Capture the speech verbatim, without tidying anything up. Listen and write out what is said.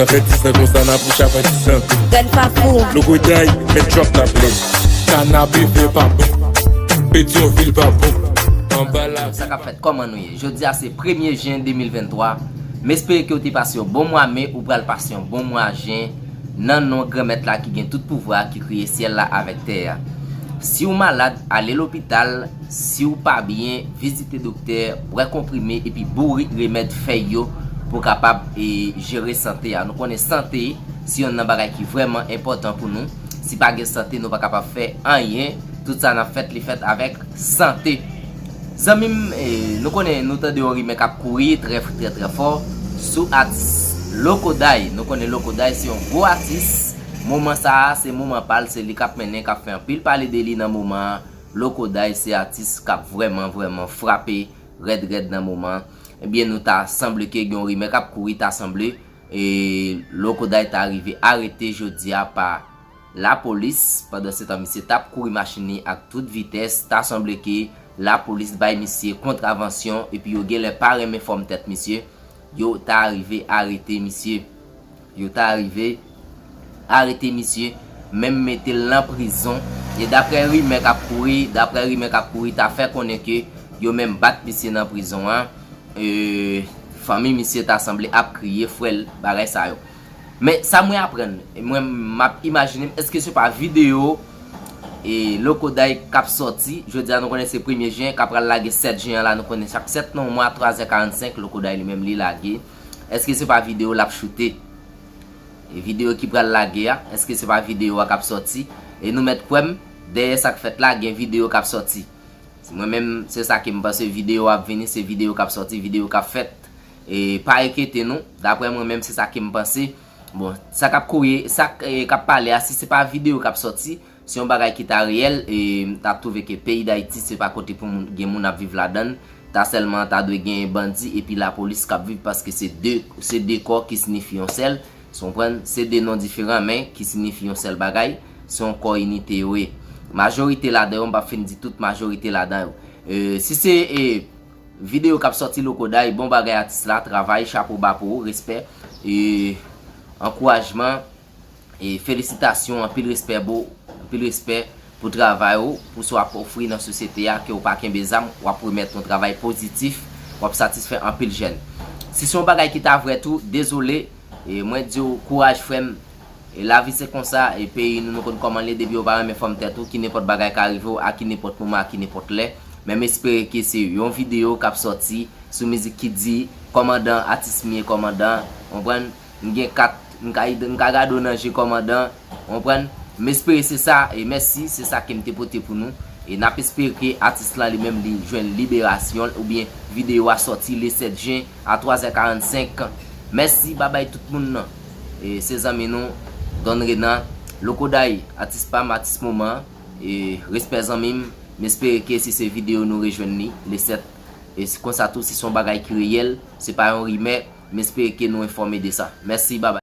Nan fè dis an konsa n ap chapati santo. Grann Fafou. Lokoday, men trap n ap lè. Kanabe fè pa bon. Petyonvil pa bon. Anba la. Sa k ap fèt, kòman nou ye? Jodi a se premye jen de mil venntwa. M espere ke w te pase yon bon mwa me, ou pral pase yon bon mwa jen nan non Granmèt la ki gen tout pouvwa, ki kreye syèl la avèk tè a. Si w malad, ale lopital. Si w pa byen, vizite doktè, bwè konprime epi bouri remèd fèy yo pou w kapab e, jere sante a. Nou konnen sante se yonn nan bagay ki vrèman enpòtan pou nou. Si pa gen sante, nou pa kapab fè anyen. Tout sa n ap fèt, li fèt avèk sante. Zanmi m, e, nou konnen, nou tande yon rimè k ap kouri trè, trè, trè fò sou atis Lokoday. Nou konnen Lokoday se yon gwo atis. Moman sa a, se moman pa l, se li k ap mennen, k ap fè anpil pale de li nan moman an. Lokoday se atis k ap vrèman, vrèman frape rèd, rèd nan moman an. Ebyen, nou ta sanble ke gen yon rimè k ap kouri, ta sanble, e, Lokoday ta rive arete jodi a pa lapolis. Pandansetan, misye t ap kouri machin li ak tout vitès. Ta sanble ke lapolis bay misye kontravansyon epi yo genlè pa renmen fòm tèt misye. Yo ta rive arete misye. Yo ta rive arete misye, menm mete l nan prizon. E daprè rimè k ap kouri, daprè rimè k ap kouri, ta fè konnen ke yo menm bat misye nan prizon an. E, fanmi misye ta sanble ap kriye frè l, bagay sa yo. Men sa mwen aprann, e mwen m ap imajine m, èske se pa videyo e Lokoday k ap sòti? Jodi a nou konnen se premye jen, k ap pral lage sèt jen an la, nou konnen chak sèt nan yon mwa, twa zè karannsenk, Lokoday li menm li lage. Èske se pa videyo l ap choute? E videyo ki pral lage a, èske se pa videyo a k ap sòti? E nou mèt kwè m, dèyè sa k fèt la, gen videyo k ap sòti. Mwen menm, se sa ke m panse, videyo ap vini, se videyo k ap sòti, videyo k ap fèt. E pa enkyete nou, daprè mwen menm, se sa ke m panse. Bon, sa k ap kouri, sa k, e, k ap pale a, si se pa videyo k ap sòti, se yon bagay ki ta reyèl, e m ta twouve ke peyi Dayiti, se pa kote pou moun, gen moun ap viv ladan l. Ta sèlman ta dwe gen bandi epi lapolis k ap viv, paske se de, se de kò ki siyifi yon sèl. Sa w konprann? Se de non diferan, men ki siyifi yon sèl bagay. Se yon kò inite yo ye. Majorite ladan yo, m p ap fin di tout, majorite ladan yo. E, si se, e, videyo k ap sòti Lokoday, bon bagay atis la, travay, chapo ba pou ou, respè. E, ankourajman, e felisitasyon, anpil respè bro, anpil respè pou travay ou, pou sa w ap ofri nan sosyete a, ke w pa kenbe zam, w ap remèt yon travay pozitif, w ap satisfè anpil jèn. Si se yon bagay ki ta vrè tou, dezole, e mwen di w kouraj frè m, e lavi se konsa, e peyi nou, nou konn kòman l ye, depi yo pa renmen fòm tèt ou, ki nenpòt bagay ka rive w, a ki nenpòt moman, a ki nenpòt lè. Men m espere ke se yon videyo k ap sòti sou mizik ki di, kòmandan, atis m ye, kòmandan, w konprann? M gen kat, m ka, m ka gade w nan je kòmandan, w konprann? M espere se sa, e mèsi, se sa ke m te pote pou nou. E n ap espere ke atis lan li menm li jwenn liberasyon l, oubyen videyo a sòti le sèt jen a twa zè karannsenk. Mèsi, babay tout moun nan. E se zanmi nou, Don Renan, Lokoday, atis pa m, atis moman an. E respè zanmi m, m espere ke si se videyo nou rejwenn li, le sèt. E se konsa tou, si se yon bagay ki reyèl, se pa yon rimè, m espere ke nou enfòme de sa. Mèsi, babay.